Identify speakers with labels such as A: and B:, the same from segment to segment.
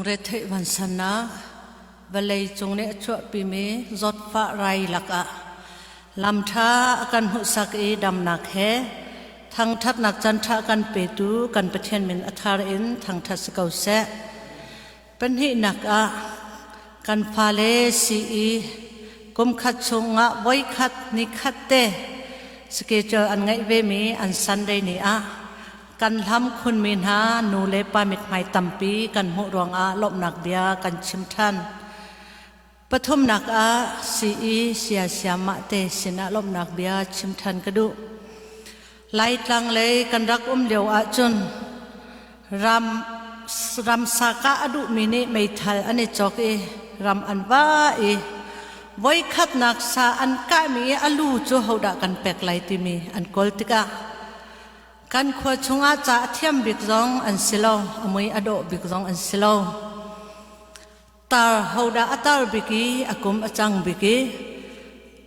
A: Retheih vansannak vawlei cung nih a chuahpimi zawtfah rai lakah lamṭha a kan hmuhsak i damnak he thangṭhatnak caanṭha a kan petu kan Pathian min a thar in thangṭhat si ko seh. Pahnihnak ah kan fale sii kumkhat chungah voikhat nikhat te schedule an ngeih vemi an Sunday ni ah kan hlam khunmi hna nu le pa mithmai tampi kan hmuh ruangah lawmhnak bia kan chim ṭhan. Pathumnak ah sii siasiamah te sinah lawmhnak bia chim ṭhan ka duh. Laitlang lei kan rak um lio ahcun ram ramsa kah a duhmi nih meithal an i cawk i ram an va i voikhatnak sa an kahmi i a lu cu hodah kan pek lai timi an kawl tikah kan khua chungah ca a thiam bik zong an si lo, a mui a dawh bik zong an si lo. Tar hodah a tar bik i a kum a cang bik i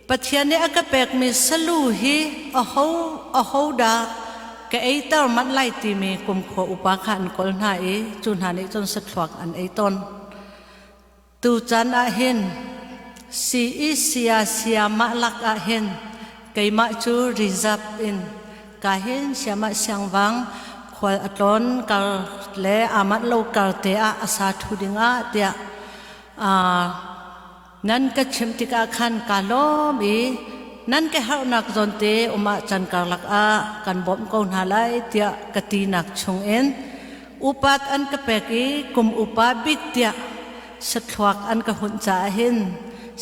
A: Pathian nih a ka pekmi salu hi aho ahodah ka eiter manh lai timi kumkhua upa kha an kawl hna i cu hna nih cun sathluak an ei tawn. Tuchan ah hin sii sia siamah lak ah hin keimah cu reserve in ka hin siamah siangvang khual a tlawn kar le aa manh lo kar te ah a sa ṭhu ding ah tiah nan ka chimh tikah khan kaa lawm i nan ka herhnak zawnte um ah can karlak ah kan bawmh ko hna lai tiah ka tinak chungin upat an ka pek i kum upa bik tiah sathluak an ka hunh caah hin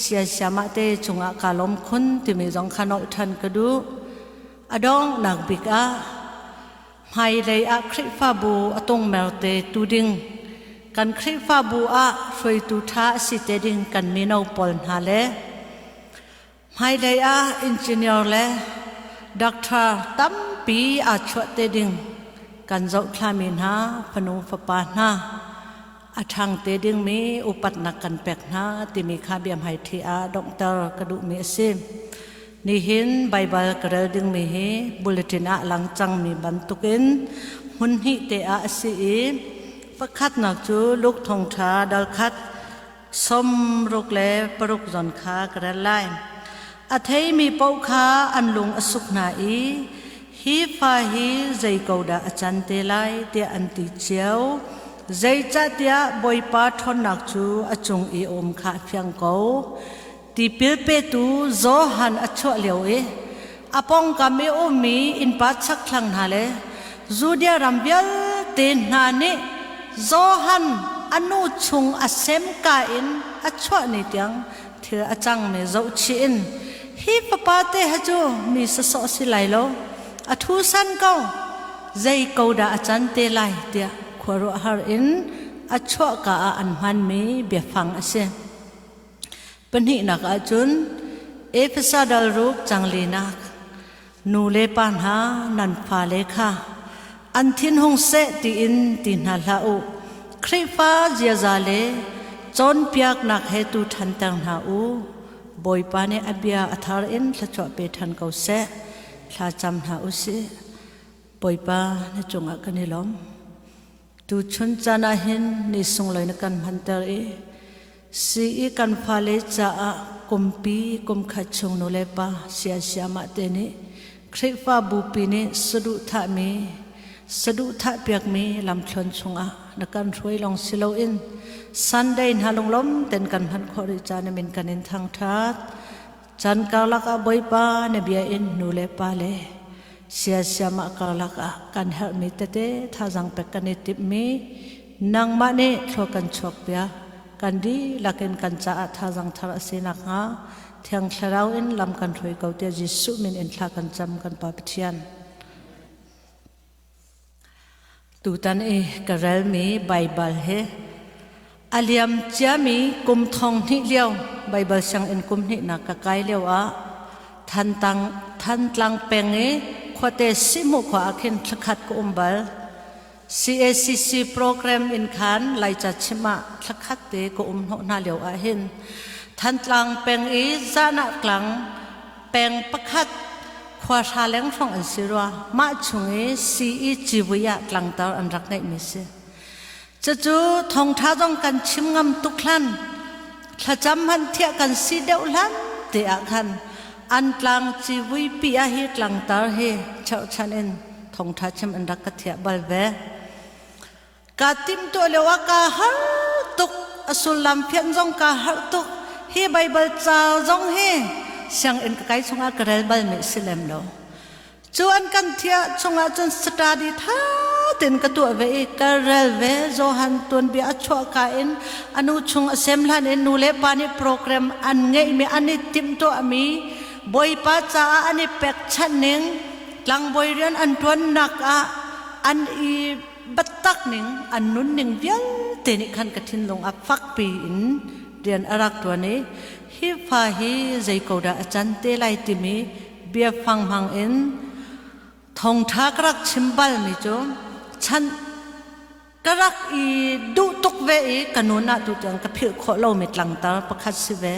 A: siasiamah te cungah kaa lawm khun timi zong kha nolh ṭhan ka duh. A donghnak bik ah hmailei ah Khrihfabu a tungmer te tu ding kan Khrihfabu ah hruaitu ṭha a si te ding kan mino pawl hna le hmailei ah engineer le doctor tampi aa chuah te ding kan zohthlami hna fanu fapa hna a ṭhang te dingmi upatnak kan pek hna timi kha biahmaiṭhi ah donghter ka duhmi a si. Nihin Baibal ka rel dingmi hi bulletin ah lang cangmi bantukin hmun hnih te ah a si i pakhatnak cu Luke thawngṭha dal khat 66 zawn kha ka rel lai. A theimi paoh kha an lung a suk hna i hi fa hi zei ko dah a can te lai tiah an ti cio. Zeicahtiah Bawipa ṭhawnnak cu a cung i a um kha a fiang ko. Tipil petu Johan a chuah lio i a pawngkam i ummi innpa chakthlang hna le Judea ram vialte hna nih Johan a nu chung a semka in a chuah ni tiang thil a cangmi zohchih in hi fapa te hi cu mi sasawh si lai lo, a thu san ko, zei ko dah a can te lai tiah khuaruahhar in a chuahka ah an hmanmi biafang a si. Pahnihnak ahcun Efesa dal ruk canglinak nu le pa hna nan fale kha an thinhung seh tiin ti hna hlah u. Khrihfa ziaza le cawnpiaknak he tu ṭhanter hna u. Bawipa nih a bia a thar in thluachuah pe ṭhan ko seh. Thla cam hna u sih. Bawipa na cungah kan i lawm. Tuchun caan ah hin ni sunglawi na kan hmanter i sii kan fale caah kumpi kumkhat chung nulepa siasiamah te nih Khrihfa bupi nih saduhthahmi saduhthah piakmi lamthluan chungah na kan hruai lawng si loin Sunday hna lunglawm ten kan hman khawh rih caan min kan in thangṭhat. Chan karlak ah Bawipa na bia in nu le pa le siasiamah karlak ah kan herhmi tete thazaang pek kan i timhmi nangmah nih thlua kan chuak piak kan dihlak in kan caah thazaang thar a si nakhnga Thiang Thlarau in lam kan hruai ko tiah Jesuh min in thla kan cam kan Pa Pathian. Tutan i ka relmi Baibal hi a liam ciami kum thong hnih lio Baibal sianginn kum hnihnak ka kai lio ah Thantang Thantlang peng i khuate Sihhmuh khua ah khin thlakhat ka um bal. CACC program in khan Laica chim ah thlakhat te ka um hnawh hna lio ah hin Thantlang peng i Zanah tlang peng pakhat khua hra leng hrawng an si rua. Mah chung i CE civui ah tlangtar an rak ngeihmi si. Cucu thawngṭha zong kan chim ngam tuk hlan, thlacam hmanh thiah kan si deuh hlan te ah khan an tlang civuipi ah hi tlangtar hi cherhchan in thawngṭha chim an rak ka thiah bal ve. Ka timhtuah lio ah kaa har tuk, a sullam fianh zong kaa harh tuk. Hi Baibal ca zong hi sianginn ka kai chungah ka rel bal mi si lem lo. Cu an kan thiah chungah cun study tha tein ka tuah ve i ka rel ve. Johan tuanbia a chuah ka in a nu chung a sem hlan in nu le pa nih program an ngeihmi an i timhtuahmi Bawipa caah an i pekchanh ning tlangbawi rian an ṭuannak ah an i biatak ning an nunning vialte nih khan ka thinlung ah fakpi in rian a rak ṭuan i hi fa hi zei ko dah a can te lai timi biafang hmang in thawngṭha ka rak chim balmi cu chan ka rak i duh tuk ve i ka nun ah tutiang ka philh khawh lomi tlangtar pakhat si ve.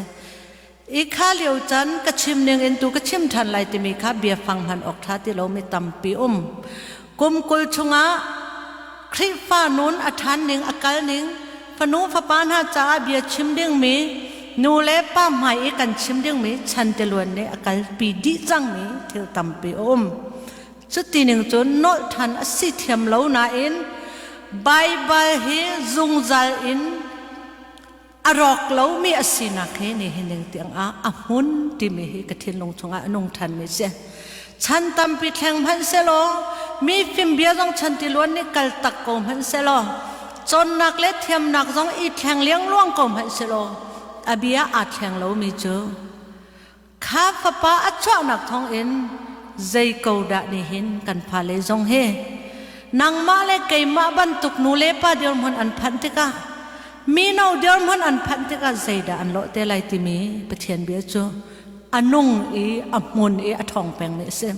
A: I kha lio can ka chim ning in tu ka chim ṭhan lai timi kha biafang hman awk ṭha ti lomi tampi um. Kum 20 chungah Khrihfa nun a ṭhan ning a kal ning fanu fapa hna caah bia chim dingmi nu le pa hmai i kan chim dingmi chan tiluan nih a kalpi dih cangmi thil tampi a um. Cuti ning cun nolh ṭhan a si thiam lo nain Baibal hi zungzal in a rawk lomi a sinak hi nihin ning tiang ah a hmun timi hi ka thinlung chungah a nung ṭhanmi si. Chan tampi thleng hmanh selaw mi fimbia zong chan tiluan nih kal tak ko hmanh selaw cawnnak le thiamnak zong i thleng liangluang ko hmanh selaw a bia aa thleng lomi cu kha fapa a chuahnak thawngin zei ko dah nihin kan fale zong hi nangmah le keimah bantuk nu le pa dirhmun an phanh tikah mino dirhmun an phanh tikah zeidah an lawh te lai timi Pathian bia cu a nung i a hmun i a ṭhawng peng ni a si.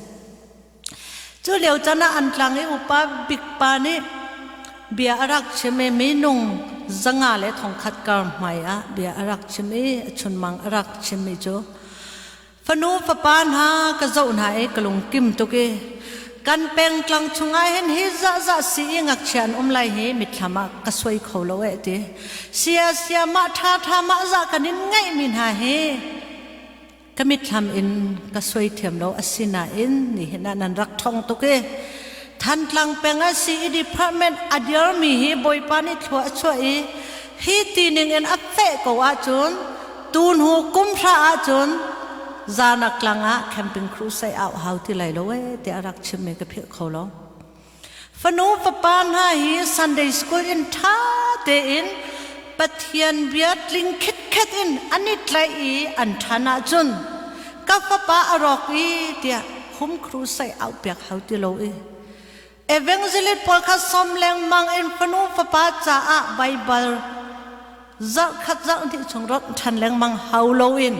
A: Cu lio chan ah an tlang i upa bik pa nih bia a rak chim i minung 130 kar hmai ah bia a rak chim i a chunmang a rak chimmi cu fanu fapa hna ka zoh hna i ka lungkim tuk i kan pengtlang chungah hin hi zahzah si i ngakchia an um lai hi mitthlam ah ka suai kho lo eh ti sia sia mah ṭha ṭha mah zah kan in ngeihmi hna hi Ka mitthlam in ka suai thiam lo asinain nihin ah nan rak ṭhong tuk i Thantlang peng ah CE department a dirmi hi Bawipa nih thlua a chuah i hi ti ning in a feh ko ahcun tuhnu kum hra ahcun zanak tlang ah camping crusade au hau ti lai lo ee tiah a rak chimmi ka philh kho lo. Fanu fapa hna hi Sunday school in ṭha tein Pathian bia tling khitkhet in an i tlaih i an ṭhan ahcun ka fapa a rawk i tiah hum crusade auhpiak hau ti lo i evangelist pawl kha sawm lengmang in fanu fapa caah Baibal zarhkhat zarhhnih chung rawnh ṭhan lengmang hau loin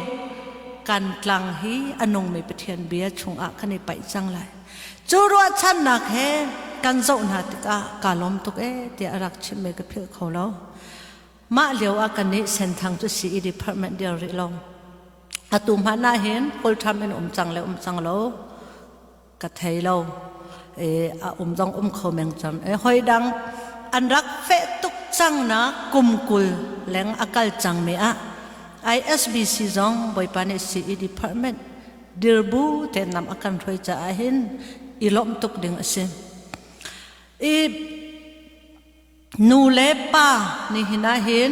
A: kan tlang hi a nungmi Pathian bia chungah kan i paih cang lai. Cu ruahchannak he kan zoh hna tikah kaa lawm tuk ee tiah a rak chimmi ka philh kho lo. Mah lio ah kannih Senthang cu CE department dir rih lo. Atu hmanh ah hin full time in um cang le um cang lo ka thei lo. E, a um zong um kho meng cang. E, hoi dang an rak feh tuk cang na kum 20 leng a kal cang mi ah ISBC zong Bawipa nih CE department dirbu te nam a kan hruai caah hin i lawmh tuk ding a si. I nu le pa nihin ah hin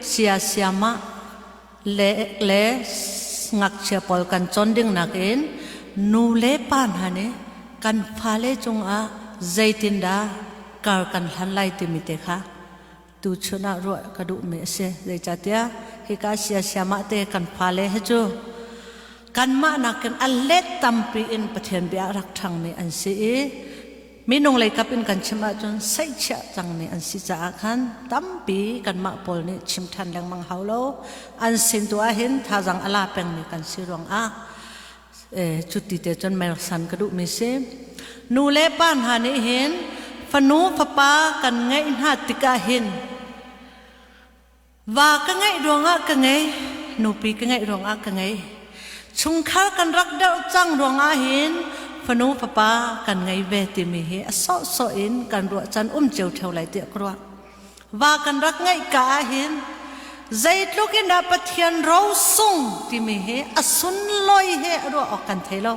A: sia siamah le le ngakchia pawl kan cawn ding nakin nu le pa hna nih kan fale cungah zeitindah kar kan hlan lai timi te kha tuchun ah ruah ka duhmi a si. Zeicahtiah hika siasiamah te kan fale hi cu kanmah nakin a let tampi in Pathian bia a rak ṭhangmi an si i minung lei kap in kan chim ahcun seihchiah cangmi an si caah khan tampi kanmah pawl nih chim ṭhan lengmang hau lo an sin tu ahhin thazaang a la pengmi kan si ruangah cuti te cun mersan ka duhmi si. Nu le pa hna nih hin fanu fapa kan ngeih hna tikah hin va ka ngeih ruangah ka ngei, nupi ka ngeih ruangah ka ngei. Chungkhar kan rak deuh cang ruangah hin fanu fapa kan ngei ve timi hi a sawhsawh in kan ruah can um cio ṭheo lai tiah ka ruah. Va kan rak ngeih ka ahhin zeitluk in dah Pathian rosung timi hi a sunlawi he a ruah awk kan thei lo.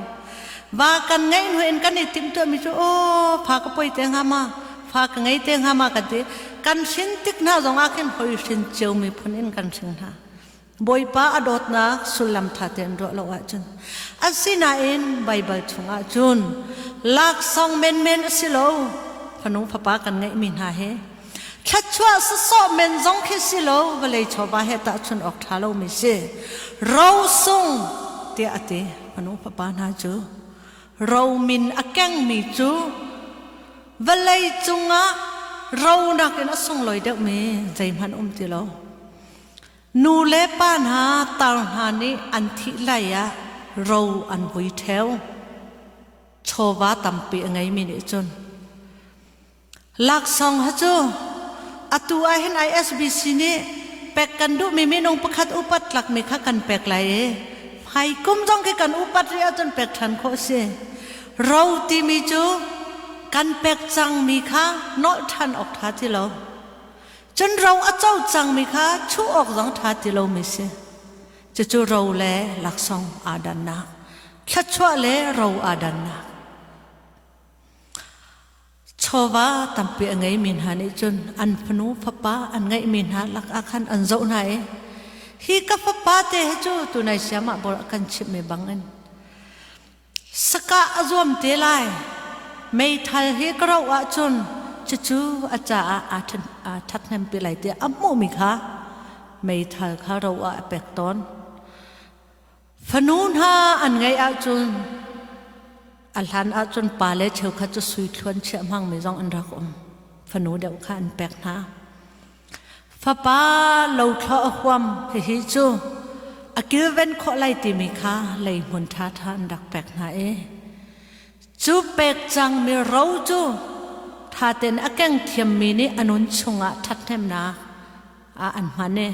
A: Va kan ngeih hnu in kan i timhtuahmi cu aw fa ka poi te hnga ma, fa ka ngei te hnga ma kan ti. Kan hrin tik hna zong ah khin hoi hrin cio miphun in kan hring hna. Bawipa a dawtnak sullam ṭha tein ruah lo ahcun. Asinain Baibal chungah cun laksawng menmen a si lo. Fanu fapa kan ngeihmi hna hi thluachuah sawsawh men zong khi si lo, vawlei chawva he tahchun awk ṭha lomi si. Rosung tiah a ti. Fanu fapa hna cu ro min a kengmi cu vawlei cungah ro nakin a sunglawi deuhmi zeihmanh um ti lo. Nu le pa hna tar hna nih an thih lai ah ro an vui ṭheo. Chawva tampi a ngeimi nih cun laksawng ha cu atu ah hin ISBC nih pek kan duhmi minung pakhat upat tlakmi kha kan pek lai i hmaikum zong khi kan upat rih ahcun pek ṭhan khawh a si. Ro timi cu kan pek cangmi kha nolh ṭhan awk ṭha ti lo. Cun ro a co cangmi kha chuh awk zong ṭha ti lomi si. Cucu ro le laksawng aa dannak, thluachuah le ro aa dannak. Chawva tampi a ngeimi hna nih cun an fanu fapa an ngeihmi hna lakah khan an zoh hna i hi ka fapa te hi cu tunai siam ah bor a kan chimhmi bangin Sakah a zuam te lai. Meithal hi ka roh ahcun cucu a caah aa ṭhathnempi lai tiah a hmuhmi kha meithal kha ro ah a pek tawn. Fanu hna an ngeih ahcun a hlan ahcun pale cheukhat cu sui thluan chiah hmangmi zong an rak um. Fanu deuh kha an pek hna. Fapa lothlo a huam hihi cu a kilven khawh lai timi kha leihmun ṭhaṭha an rak pek hna i cu pek cangmi ro cu ṭha tein a keng thiammi nih a nun chungah ṭhathnemnak ah an hman i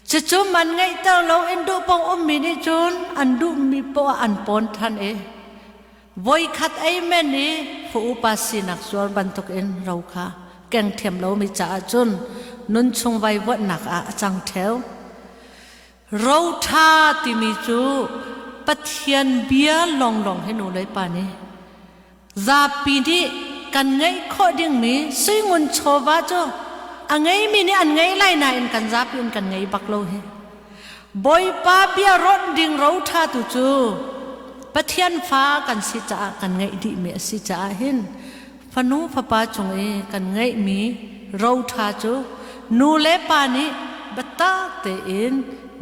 A: cucu man ngeihter loin duh paoh ummi nih cun an duhmi poah an pawn ṭhan i Voikhat ei men i fa upa sinak zuar bantukin ro kha keng thiam lomi caah cun nunchung vaivuanhnak ah a cang ṭheo. Ro ṭha timi cu Pathian bia lawnglawng hi nu le pa nih zapi nih kan ngeih khawh dingmi suingun chawva cu a ngeimi nih an ngei lai nain kan zapi in kan ngei bak lo hi. Bawipa bia rawnh ding ro ṭha tu cu Pathian fa kan si caah kan ngeih dihmi a si caah hin fanu fapa cung i kan ngeihmi ro ṭha cu nu le pa nih biatak tein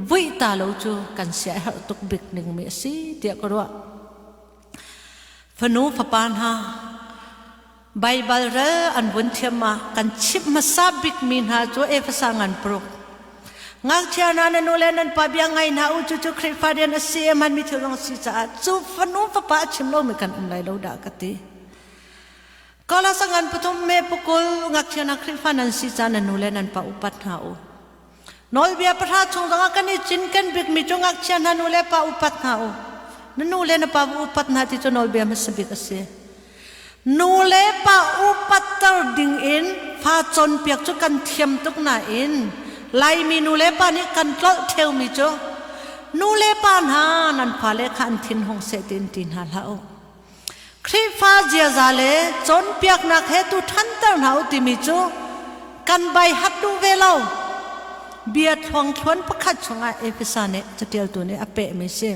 A: vuih ta lo cu kan siaherh tuk bik ningmi a si tiah ka ruah. Fanu fapa hna Baibal rel an vun thiam ah kan chimh hmasa bikmi hna cu Efesa ngan paruk. Ngakchia hna nan nu le nan pa bia ngai hna u cucu Khrihfa rian a si i hmanmi thil zong a si caah cu fanu fapa a chim lomi kan um lai lo dah ka ti. Kolasa ngan pathum me pakul ngakchia hna Khrihfa nan si caah nan nu le nan pa upat hna u. Nawlbia pahra chung zongah kan i cinken bikmi cu ngakchia hna nu le pa upat hna u. Na nu le na pa upat hna ti cu nawlbia hmasa bik a si. Nu le pa upatter ding in fa cawnpiak cu kan thiam tuk nain Laimi nu le pa nih kan tlolh ṭheumi cu nu le pa hna nan fale kha an thin hung seh tiin ti hna hlah u. Khrihfa ziaza le cawnpiaknak he tu ṭhanter hna u timi cu kan bai hat duh ve lo. Bia thluangthluan pakhat chungah Efesa nih caṭialtu nih a pehmi si.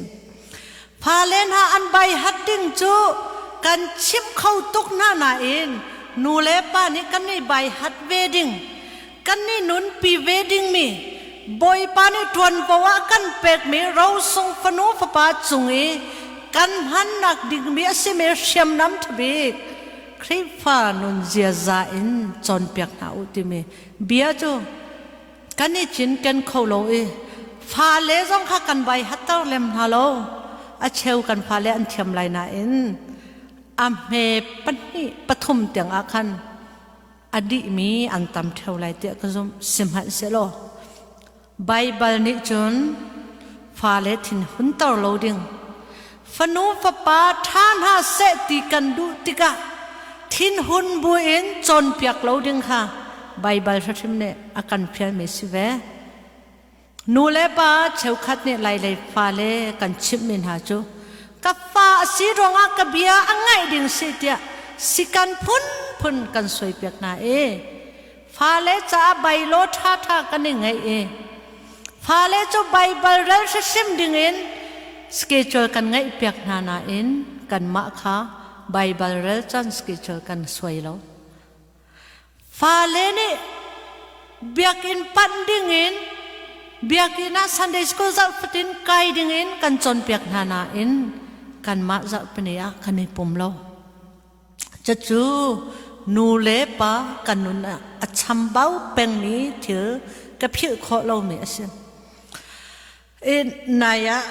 A: Fale hna an bai hat ding cu kan chimh kho tuk hna nain nu le pa nih kan i bai hat ve ding, kan i nunpi ve dingmi Bawipa nih ṭuanvo ah kan pekmi rosung fanu fapa cung i kan hmannak dingmi a simi hriamnam ṭhabik Khrihfa nun ziaza in cawnpiak hna u timi bia cu kan i cinken kho lo i fale zong kha kan bai hatter lem hna lo. A cheu kan fale an thiam lai nain a hme pahnih pathum tiang ah khan a dihmi an tam ṭheo lai tiah ka zumh. Sihmanhsehlaw Baibal nih cun fale thin hunter lo ding, fanu fapa ṭha hna seh ti kan duh tikah thinhun buin cawnpiak lo ding kha. Baibal hrimhrim nih a kan fialmi si ve. Nu le pa cheukhat nih Lailei fale kan chimhmi hna cu ka fa a si ruangah ka bia a ngaih ding si tiah sikan phunphun kan suaipiak hna i fale caah bailo ṭhaṭha kan i ngeih i fale cu Baibal rel hrimhrim dingin schedule kan ngeihpiak hna nain kanmah kha Baibal rel caan schedule kan suai lo. Fale nih biakinn panh dingin biakinn ah Sunday school zarh fatin kai dingin kan cawnpiak hna nain kanmah zarhpini ah kan i pum lo. Cucu nu le pa kan nun ah a chambau pengmi thil ka philh khawh lomi a si. Nai ah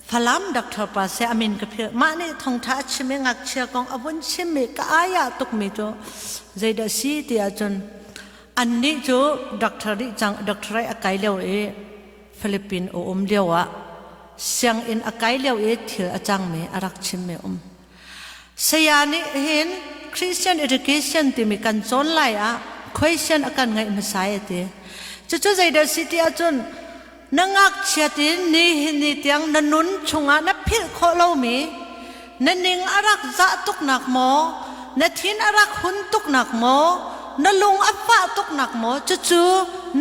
A: Falam doctor pa se amin ka philh. Mah nih thawngtha a chim i ngakchia kong a vun chim i ka ai tukmi cu zeidah si ti ahcun annih cu doctor nih cang doctor a kai lio i Philippine a um lio ah sianginn a kai lio i thil a cangmi a rak chimmi um. Saya nih hin Christian education timi kan cawn lai ah question a kan ngeih hmasa a ti. Cucu zeidah si ti ahcun na ngakchiat in ni hin ni tiang na nun chungah na philh khawh lomi na ning a rak zah tuknak maw na thin a rak hun tuknak maw na lung a fah tuknak maw cucu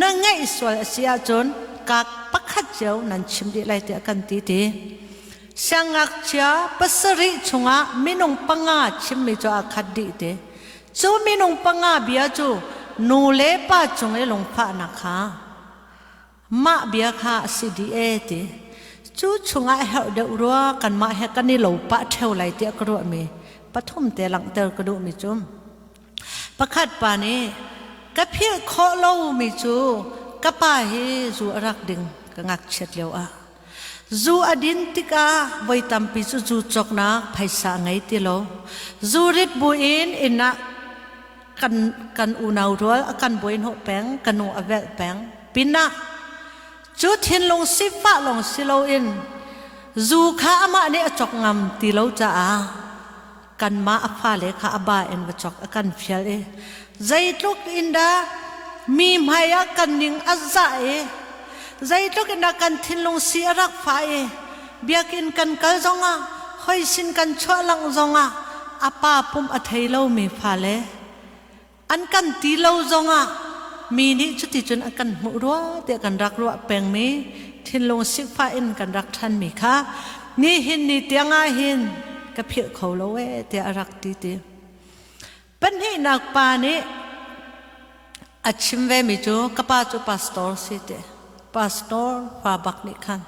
A: na ngeih sual a si ahcun kak pakhat cio nan chim dih lai tiah kan ti ti. Siangngakchia pasarih chungah minung panga chimmi cu aa khat dih te. Cu minung panga bia cu nu le pa cung i lungfahnak kha mah bia kha a si dih e ti. Cu chungah herh deuh rua kanmah he kan i lo pah ṭheo lai tiah ka ruahmi pathum te langhter ka duhmi cu pakhat pa nih ka philh khawh lomi cu ka pa hi zu a rak ding ka ngakchiat lio ah Zu a din tikah voi tampi cu zu cawknak phaisa ngei ti lo. Zu rit buin inn ah kan, kan unau rual a kan buai hnawh peng, ka nu a velh peng. Pinah cu thinlung sifah lawng si loin zu kha amah nih a cawk ngam ti lo caah kanmah a fale kha a ba in va cawk a kan fial i zeitluk in dah mi hmai ah kan ning a zah i zeitluk in dah kan thinlung si a rak fah i biakinn kan kal zongah hoi sin kan chuah lang zongah a pa pum a thei lomi fale an kan ti lo zongah mi nih cuticun an kan hmuh rua tiah kan rak ruah pengmi thinlung sifah in kan rak ṭhanmi kha nihin ni tiang ah hin ka philh kho lo ee tiah a rak ti ti. Pahnihnak pa nih a chim vemi cu ka pa cu pastor si ti. Pastor fa bak nih khan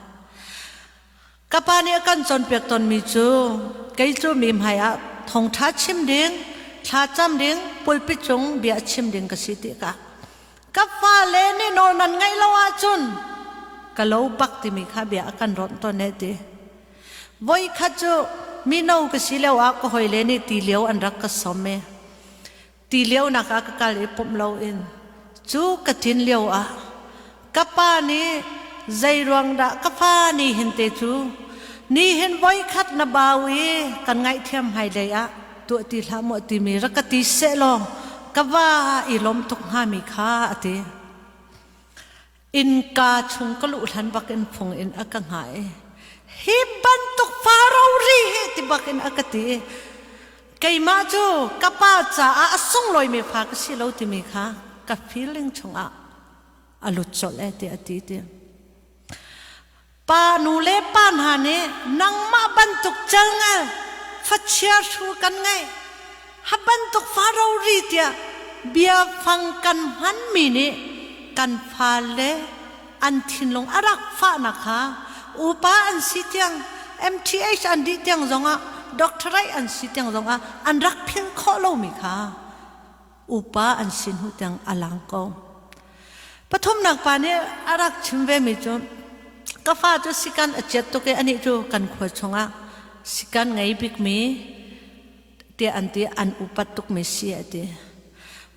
A: Ka pa nih a kan cawnpiak tawnmi cu kei cu mi hmai ah thawngṭha chim ding, thlacam ding, pulpit cung bia chim ding ka si tikah ka fale nih nawl nan ngaih lo ahcun ka lo bak timi kha bia a kan rawnh tawn he ti. Voikhat cu mino ka si lio ah ka hawile nih ti lio an rak ka sawm i ti lio nak ah ka kal i pumh loin cu ka tin lio ah ka pa nih zei ruang dah ka fa ni hin te cu ni hin voikhat na bau i kan ngaihthiam hmailei ah tuah ti hlah maw timi rak ka ti seh law ka va i lawm tuk hngami kha a ti. Innka chung ka luh hlan bak in phung in a ka hngah i hi bantuk fa rori hi ti bak in a ka ti i keimah cu ka pa caah a sunglawimi fa ka si lo timi kha ka feeling chungah a lut colh e ti a ti ti. Pa nu le pa hna nih nangmah bantuk celngel fachia hru kan ngeih ha bantuk fa rori tiah biafang kan hmanmi nih kan fale an thinlung a rak fahnak kha upa an si tiang MTH an dih tiang zongah doctorate an si tiang zongah an rak philh khawh lomi kha upa an si hnu tiang a lang ko. Pathumnak pa nih a rak chim vemi cu ka fa cu sikan a chiat tuk i anih cu kan khua chungah sikan ngei bikmi tiah an ti an upat tukmi si a ti.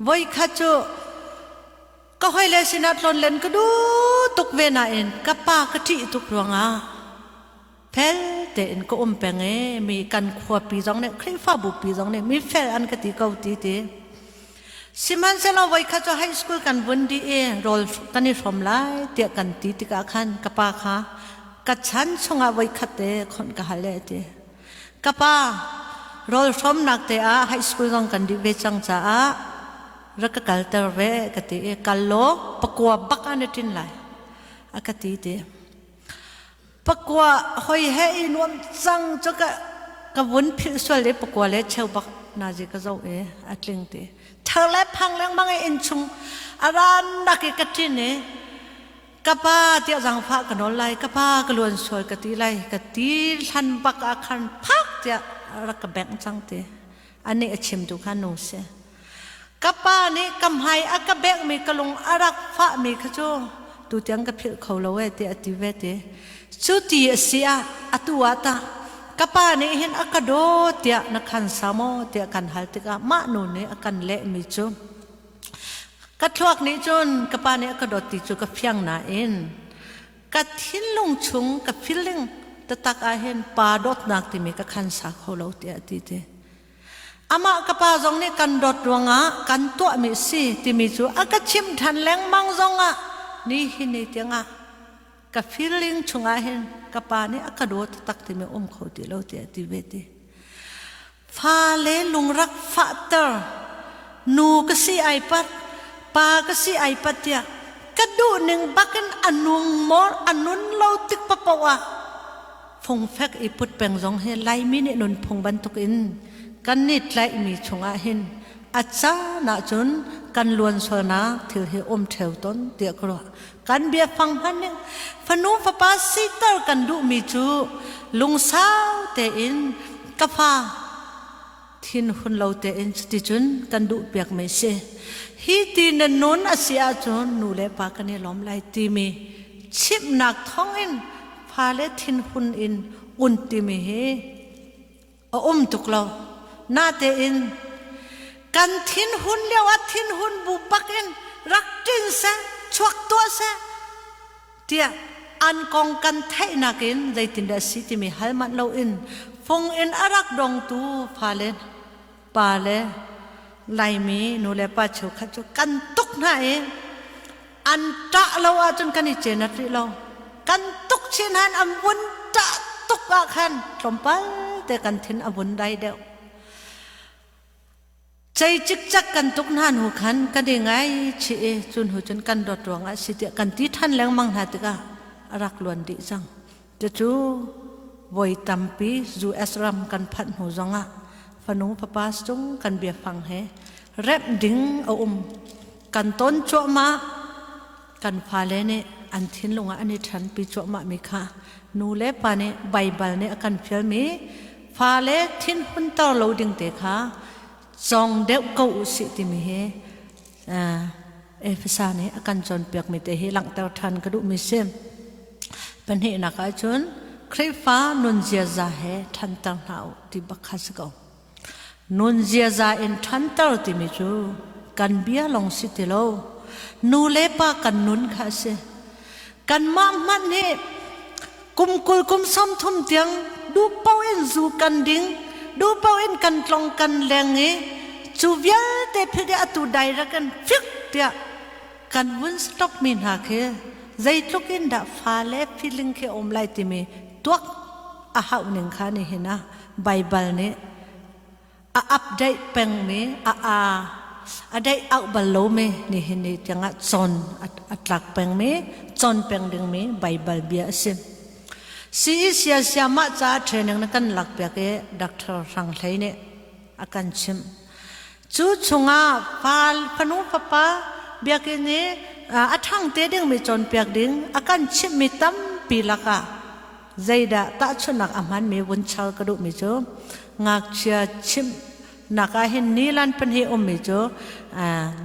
A: Voikhat cu ka hawile sinah tlawnlen ka duh tuk ve nain ka pa ka ṭih tuk ruangah fel tein ka um peng i mi kan khuapi zong nih Khrihfabu pi zong nih mi fel an ka ti ko ti ti. Sihmanhsehlaw voikhat cu high school kan vun dih i rawl kan i hrawm lai tiah kan ti tikah khan ka pa kha ka chan chungah voikhat te khonh ka hal e a ti. Ka pa, rawl hrawmnak te ah high school zong kan dih ve cang caah rak ka kalter ve ka ti i kal law pakua bak ah na ṭin lai a ka ti ti. Pakua hoi he i nuam cang cu ka ka vun philh sual i pakua le cheu bak nazi ka zoh i a tling ti. Thar le phang lengmang i innchung a ran nak i ka ṭin i ka pa tiah zaangfah ka nawl lai, ka pa ka luan sual ka ti lai, ka ti hlan bak ah khan phak tiah rak ka bengh cang ti. Anih a chimtu kha nu si. Ka pa nih ka hmai a ka bekmi ka lung a rak fahmi kha cu tutiang ka philh kho lo ee tiah a ti ve ti. Cu ti a si ah atu ah tah ka pa nih hin a ka dawt tiah na khan sa maw tiah kan hal tikah mah nu nih a kan lehmi cu ka thluak nih cun ka pa nih a ka dawt ti cu ka fiang nain ka thinlung chung ka feeling taktak ah hin pa dawtnak timi ka khan sa kho lo tiah a ti ti. Amah ka pa zong nih kan dawt ruangah kan tuahmi si timi cu a ka chimh ṭhan lengmang zongah ni hi ni tiangah ka feeling chungah hin ka pa nih a ka dawt tak timi um kho ti lo tiah ti ve ti. Fale lungrak fahter nu ka si ai pat pa ka si ai pat tiah ka duh ning bakin a nung mor a nun lo tik papoh ah Fungfek i put peng zong hi Laimi nih nunphung bantukin kan i tlaihmi chungah hin a caan ahcun kan luansualnak thil hi um ṭheo tawn tiah ka ruah. Kan biafang hman ning fanu fapa siter kan duhmi cu lungsau tein ka fa thinhun lo tein cuticun kan duhpiak mi si. Hi ti na nun a si ahcun nu le pa kan i lawm lai timi chimhnak thawngin fale thinhun in un timi hi a um tuk lo. Natein kan thinhun lio ah thinhun bu bak in rak ṭin seh, chuak tuah seh tiah an kong kan theihnak in zeitindah a si timi hal manh loin fung in a rak dongtu fale pale Laimi nu le pa cheukhat cu kan tuk hna i an ṭah lo ahcun kan i cenat rih lo. Kan tuk chin han an vun ṭah tuk ah khan tlawmpal te kan thin a vun dai deuh. Cei cikcek kan tuk hna hnu khan kan i ngaichih i cu hnu cun kan dawt ruangah si tiah kan ti ṭhan lengmang hna tikah a rak luan dih cang. Cucu voi tampi US ram kan phanh hnu zongah fanu fapa cung kan biafang he remh ding a um. Kan ton cuahmah kan fale nih an thinlung ah an i ṭhanpi cuahmahmi kha nu le pa nih Baibal nih a kan fialmi fale thinhunter lo ding te kha cawng deuh ko u sih timi hi Efesa nih a kan cawnpiakmi te hi langhter ṭhan ka duhmi si. Pahnihnak ahcun Khrihfa nun ziaza he ṭhanter hna u ti bak kha si ko. Nun ziaza in ṭhanter timi cu kan bia lawng si ti lo. Nu le pa kan nun kha a si. Kanmah hmanh hi kum 20 kum 30 tiang duh paoh in zu kan ding, duh paoh in kan tlong kan leng i cu vialte philh i atu direct in fik tiah kan vun stop mi hna khi zeitluk in dah fale feeling khi a um lai timi tuak a hauh ning kha nihin ah Baibal nih a update pengmi a a a deih auh bal lomi nihin ni tiangah cawn a tlak pengmi cawn peng dingmi Baibal bia a si. CE sia mah caah training na kan lak piak i Dr. Hrang Hlei nih a kan chimh. Cu chungah fal fanu fapa biakinn i a ṭhang te dingmi cawnpiak ding a kan chimhmi tampi lakah Zeidah tahchunhnak a hmanmi vun char ka duhmi cu ngakchia chimhnak ah hin nilan pahnih ummi cu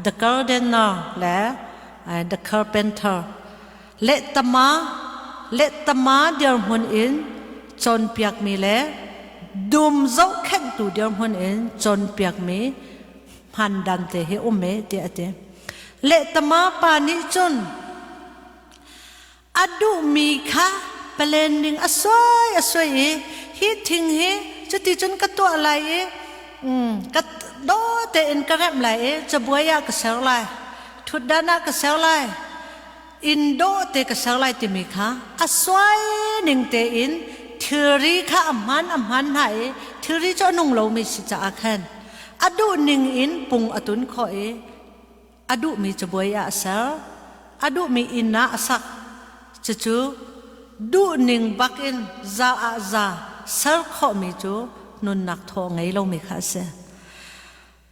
A: the gardener le the carpenter lehtama lehtama dirhmun in cawnpiakmi le dum zohkhenhtu dirhmun in cawnpiakmi hmandan te hi um e tiah a ti. Lehtama pa nih cun A duhmi kha planning a suai a suai i hi thing hi cuti cun ka tuah lai i ka Dawh tein ka remh lai i cabuai ah ka ser lai, ṭhutdan ah ka ser lai, inn dawh te ka ser lai timi kha a suai ning tein thilri kha a hman a hman hna i thilri cu a nung lomi si caah khan a duh ning in pung a tun khawh i a duhmi cabuai ah a ser, a duhmi inn ah a sak. Cucu duhning bak in za ah za ser khawhmi cu nunnak thaw ngei lomi kha a si.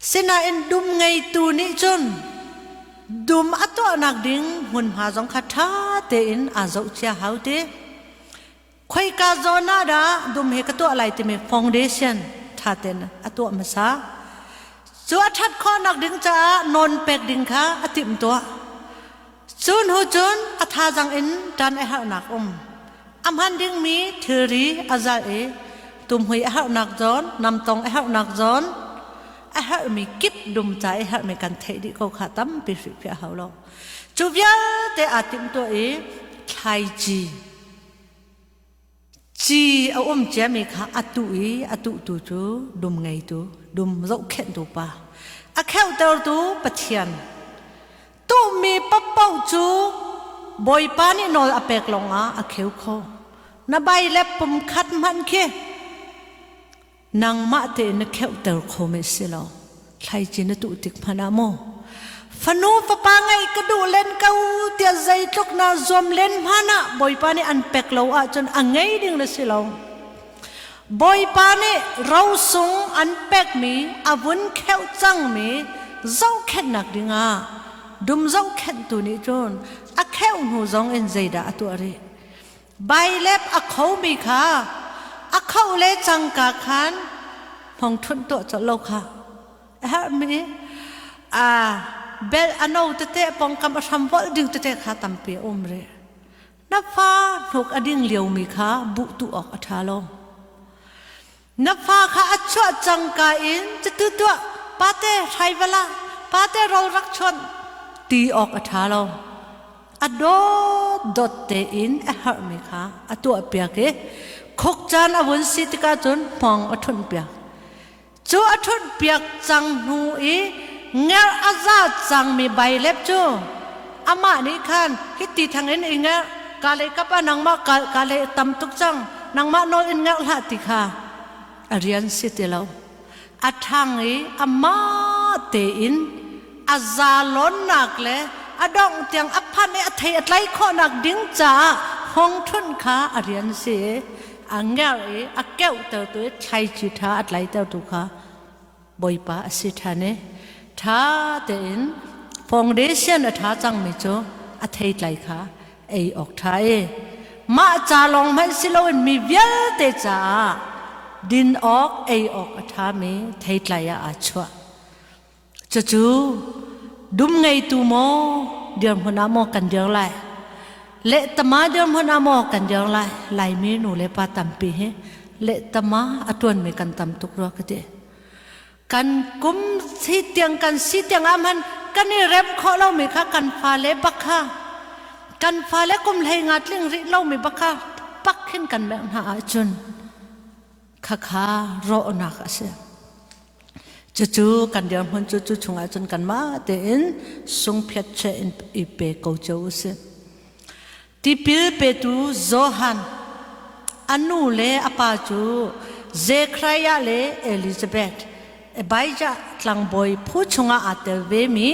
A: Sinain dum ngeitu nih cun dum a tuahnak ding hmunhma zong kha ṭha tein aa zohcia hau ti. Khoika zawn ah dah dum he ka tuah lai timi foundation ṭha tein a tuah hmasa. Cu a ṭhat khawhnak ding caah nawn pek ding kha a timhtuah. Cu hnu cun a thazang in ṭan a herhnak um. A hman dingmi thilri a zalh i tumhui a herhnak zawn, namtong a herhnak zawn, a herhmi kip dum ca i herhmi kan theih dih ko kha tampi hrilhfiah hau lo. Cu vialte aa timhtuah i thlaici Ci a um ciami kha a tuh i a tuhtu cu dum ngeitu, dum zohkhenhtu pa, a kheuhtertu Pathian. Tuhmi paohpaoh cu Bawipa nih nawl a pek lawngah a kheu kho. Na bai le pum khat hmanh khi nangmah tein na kheuhter khomi si lo. Thlaici na tuh tik hmanh ah maw fanu fapa ngeih ka duh len ko tiah zeitluk na zuam len hmanh ah Bawipa nih an pek lo ahcun a ngei ding na si lo. Bawipa nih rosung an pekmi a vun kheuh cangmi zohkhenhnak dingah dum zohkhenhtu nih cun a kheuh hnu zong in zeidah a tuah rih? Bailep a khomi kha a khoh le cangka khan hmongṭhunh tuah colh lo kha a herhmi a bel a no tete pawngkam a hram volh ding tete kha tampi a um rih. Na fa hnuk a ding liomi kha buh tuh awk a ṭha lo. Na fa kha a chuah cangka in cutu tuah pate hrai va la, pate rawl rak chuan ti awk a ṭha lo. A dawt dawt tein a herhmi kha a tuahpiak i khuk caan a vun si tikah cun hmawng a ṭhunhpiak. Cu a ṭhunhpiak cang hnu i ngerh a za cangmi bailep cu amah nih khan hiti thang in i ngerh, ka lei kap ah nangmah ka lei tam tuk cang, nangmah nawl in ngerh hlah ti kha a rian si ti lo. A ṭhang i amah tein a zalonnak le a dongh tiang a phanh i a thei a tlai khawhnak ding caah hmongṭhunh kha a rian si i a ngerh i a keuhtertu i thlaici ṭha a tlaitertu kha Bawipa a si ṭhan i ṭha tein foundation a ṭha cangmi cu a theitlai kha ei awk ṭha i mah ca lawng hmanh si loin mi vialte caah din awk ei awk a ṭhami theitlai ah aa chuah. Cucu dum ngeitu maw dirhmun ah maw kan dir lai? Lehtama dirhmun ah maw kan dir lai? Laimi nu le pa tampi hi lehtama a ṭuanmi kan tam tuk rua ka ti. Kan kum si tiang kan si tiang ah hman kan i rem khawh lomi kha kan fale bak kha kan fale kum hlei nga tling rih lomi bak kha pak khin kan merh hna ahcun khakha rawhnak a si. Cucu kan dirhmun cu cu chungah cun kanmah tein sungphiat che in i pe ko cio usih. Tipil petu Johan a nu le a pa cu Zekhariah le Elizabeth Abijah tlangbawi phu chungah aa tel vemi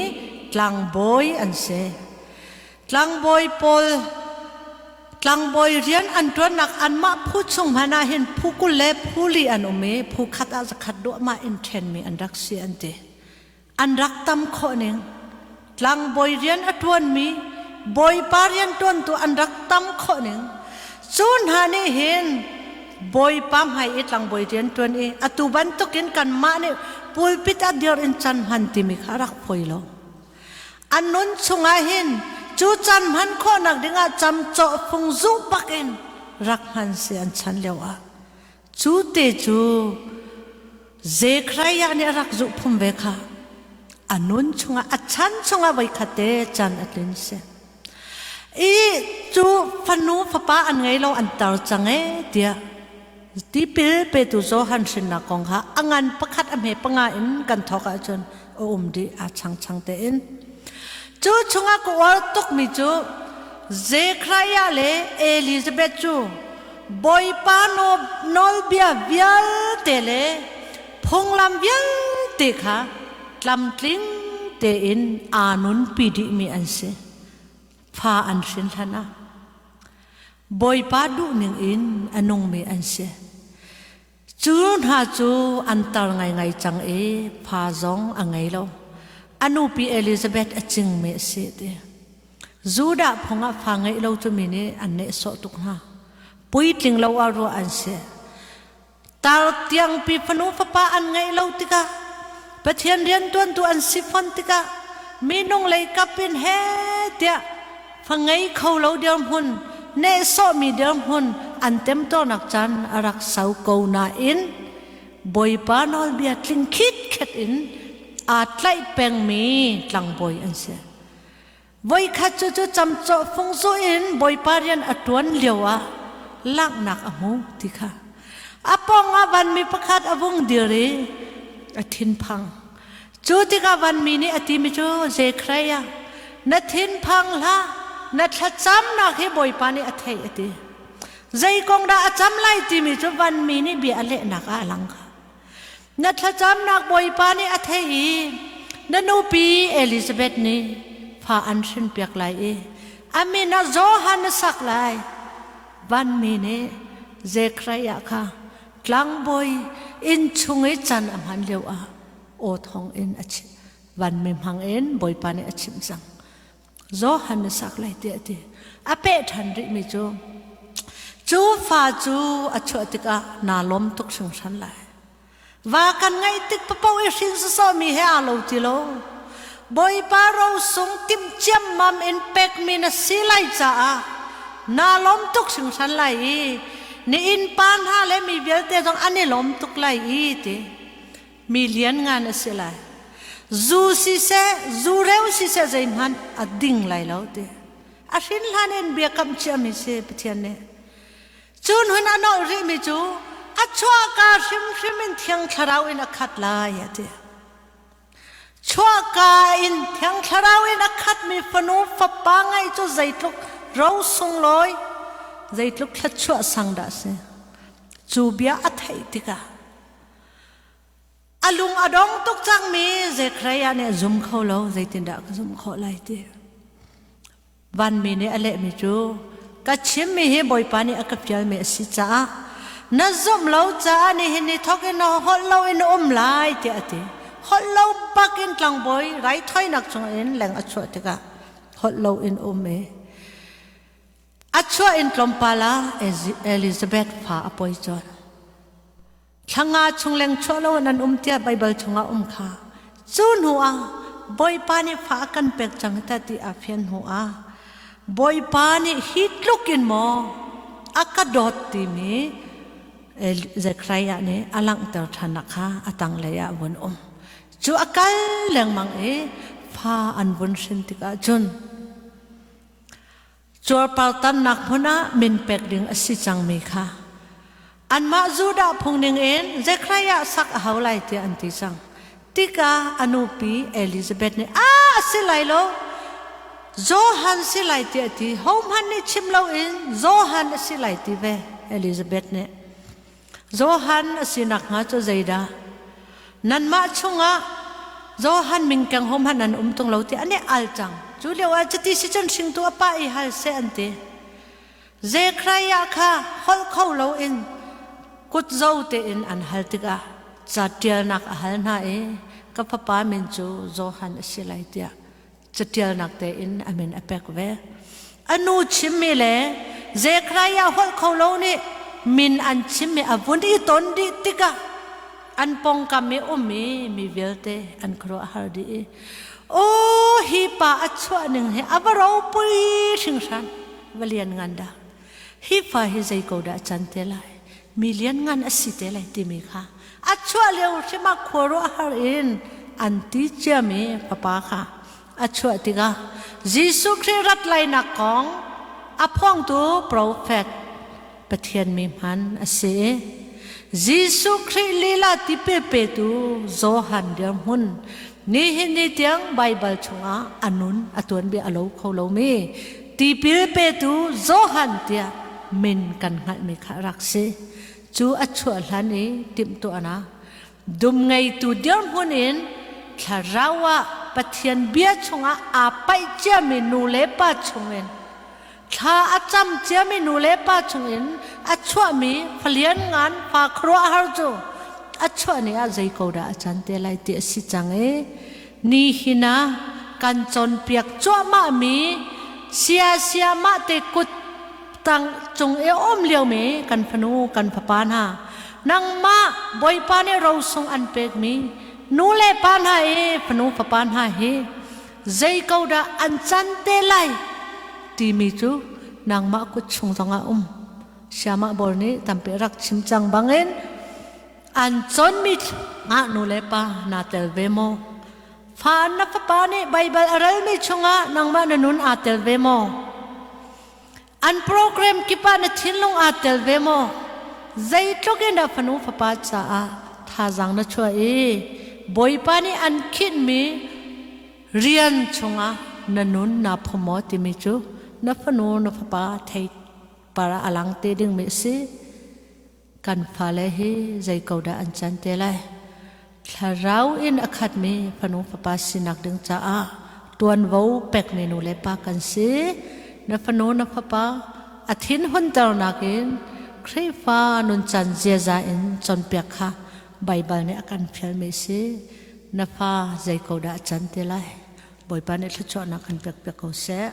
A: tlangbawi an si. Tlangbawi pawl tlangbawi rian an ṭuannak anmah phu chung hmanh ah hin phu 20 le phu li an um i phu khat ah zakhat duahmah in ṭhenmi an rak si an ti. An rak tam khawh ning. Tlangbawi rian a ṭuanmi Bawipa rian ṭuantu an rak tam khawh ning. Cu hna nih hin Bawipa hmai i tlangbawi rian ṭuan i atu bantukin kanmah nih pulpit ah dir in can hman timi kha a rak fawi lo. An nun chungah hin cu caan hman khawhnak dingah camcawh fung zuh bak in rak hman si an chan lio ah cu te cu Zekhariah nih a rak zuh phum ve kha a nun chungah a chan chungah voikhat te chan a tlin si. I cu fanu fapa an ngei lo an tar cang e tiah. Tipil petu Johan hrinnak kong kha a ngan pakhat a hme panga in kan thawk ahcun a um dih aa changchang tein. Cu chungah ka uar tukmi cu Zekhariah le Elizabeth cu Bawipa nawlbia vialte le phunglam vialte kha tlamtling tein aa nunpi dihmi an si. Fa an hrin hlan ah Bawipa duhning in a nungmi an si. Cu hna cu an tar ngaingai cang i fa zong a ngei lo. A nupi Elizabeth a cingmi a si ti. Judah phung ah fa ngeih lo cu mi nih an nehsawh tuk hna. Puitling lo ah ruah an si. Tar tiangpi fanu fapa an ngeih lo tikah Pathian riantuantu an si fon tikah minung lei kap in he tiah fa ngei kho lo dirhmun nehsawhmi dirhmun an temtuarnak caan a rak sau ko nain Bawipa nawlbia tling khitkhet in aa tlaih pengmi tlangbawi an si. Voikhat cu cu camcawh fung zuh in Bawipa rian a ṭuan lio ah langhnak a hmu ti kha. A pawng ah vanmi pakhat a vung dir i a thinphang. Cu tikah vanmi nih a timi cu Zekhariah, na thinphang hlah, na thlacamnak hi Bawipa nih a theih a ti. Zei kong dah a cam lai timi cu vanmi nih bia a lehnak ah a lang kha. Na thlacamnak Bawipa nih a theih i na nupi Elizabeth nih fa an hrinpiak lai i a min ah Johan a sak lai. Vanmi nih Zekhariah kha tlangbawi inn chung i can a hman lio ah aw thawng in a chimh. Vanmi hmang in Bawipa nih a chimh cang. Johan na sak lai tiah a ti. A peh ṭhan rihmi cu cu fa cu a chuah tikah naa lawm tuk hringhran lai. Va kan ngeih tik papoh i hrin sawsawhmi he aa lo ti lo. Bawipa rosung timh ciammam in pekmi na si lai caah naa lawm tuk hringhran lai i ni innpa hna le mi vialte zong an i lawm tuk lai i ti. Mi lianngan a si lai. Zu siseh, zu reu siseh zeihmanh a ding lai lo ti. A hrin hlan in biakam ciami si Pathian nih. Cun hun a nolh rihmi cu a chuahka hrimhrim in Thiang Thlarau in a khat lai a ti. Chuahka in Thiang Thlarau in a khatmi fanu fapa ngeih cu zeitluk ro sunglawi, zeitluk thluachuah sang dah a si. Cu bia a theih tikah A lung a dong tuk cangmi Zekhariah nih a zum kho lo, zeitindah ka zumh khawh lai ti. Vanmi nih a lehmi cu, ka chimmi hi Bawipa nih a ka fialmi a si caah na zumh lo caah nihin ni thawk in na holh lo in na um lai tiah a ti. Holh lo bak in tlangbawi raithawinak chung in leng a chuah tikah holh lo in um i a chuah in tlawmpal ah Elizabeth fa a pawi colh. Thlanga chung leng chuah lo in an um tiah Baibal chungah um kha. Cu hnu ah Bawipa nih fa a kan pek cang ta ti a fian hnu ah Bawipa nih hi tluk in maw a ka dawt timi Zekhariah nih a langhter ṭhan kha a tanglei ah vun um. Cu a kal lengmang i fa an vun hrin tikah cun Cuarpartannak hmun ah min pek ding a si cangmi kha anmah Judah phung ningin Zekhariah sak a hau lai tiah an ti cang. Tikah a nupi Elizabeth nih a a si lai lo, Johan si lai tiah a ti. Hohmanh nih chim loin Johan a si lai ti ve Elizabeth nih. Johan a si nakhnga cu zeidah nanmah chungah Johan mingkeng hohmanh an um tung lo ti an i al cang. Cu lio ah cuti si cun hringtu a pa i hal seh an ti. Zekhariah kha holh kho loin kutzo tein an hal tikah ca ṭialnak a hal hna i ka fapa min cu Johan a si lai tiah caṭialnak tein a min a pek ve. A nu chimmi le Zekhariah holh kho lo nih min an chimmi a vun i ton dih tikah an pawngkam i um i mi vialte an khuaruahhar dih i aw hi pa a chuah ning hi a va ropui hringhran va lian ngan dah hi fa hi zei ko dah can te lai mi lianngan a si te lai timi kha a chuah lio hrim ah khuaruahhar in an ti ciami fapa kha a chuah tikah Jesuh Khrih rat lainak kong a phuangtu profet Pathian mi hman a si i. Jesuh Khrih lila tipil petu Johan dirhmun nihin ni tiang Baibal chungah a nun a tuanbia a lo kho lomi tipil petu Johan tiah min kan hngalhmi kha a rak si. Cu a chuah hlan i timhtuahnak dum ngeitu dirhmun in thlarau ah Pathian bia chungah aa paih ciami nu le pa chungin thla a cam ciami nu le pa chungin a chuahmi falian ngan fa khuaruahhar cu a chuah ni ah zei ko dah a can te lai ti a si cang i ni hin ah kan cawnpiak cuahmah mi sia sia mah te kut tang cung i um liomi kan fanu kan fapa hna nangmah Bawipa nih rosung an pekmi nu le pa hna i fanu fapa hna hi zei ko dah an can te lai timi cu nangmah kut chung zongah um. Siamah bawl nih tampi rak chim cang bangin an cawnmi ngah nu le pa naa tel ve maw? Fa na fapa nih Baibal a relmi chungah nangmah na nun aa tel ve maw? An program kip ah na thinlung aa tel ve maw? Zeitluk in dah fanu fapa caah thazaang na chuah i Bawipa nih an khinhmi rian chungah na nun naa phum maw timi cu na fanu na fapa thei para a lang te dingmi a si. Kan fale hi zei ko dah an can te lai? Thlarau in a khatmi fanu fapa sinak ding caah tuanvo pekmi nu le pa kan si. Na fanu na fapa a thin hunternak in Khrihfa nuncan ziaza in cawnpiak kha Baibal nih a kan fialmi si. Na fa zei ko dah a can te lai? Bawipa nih thluachuahnak kan pek piak ko seh.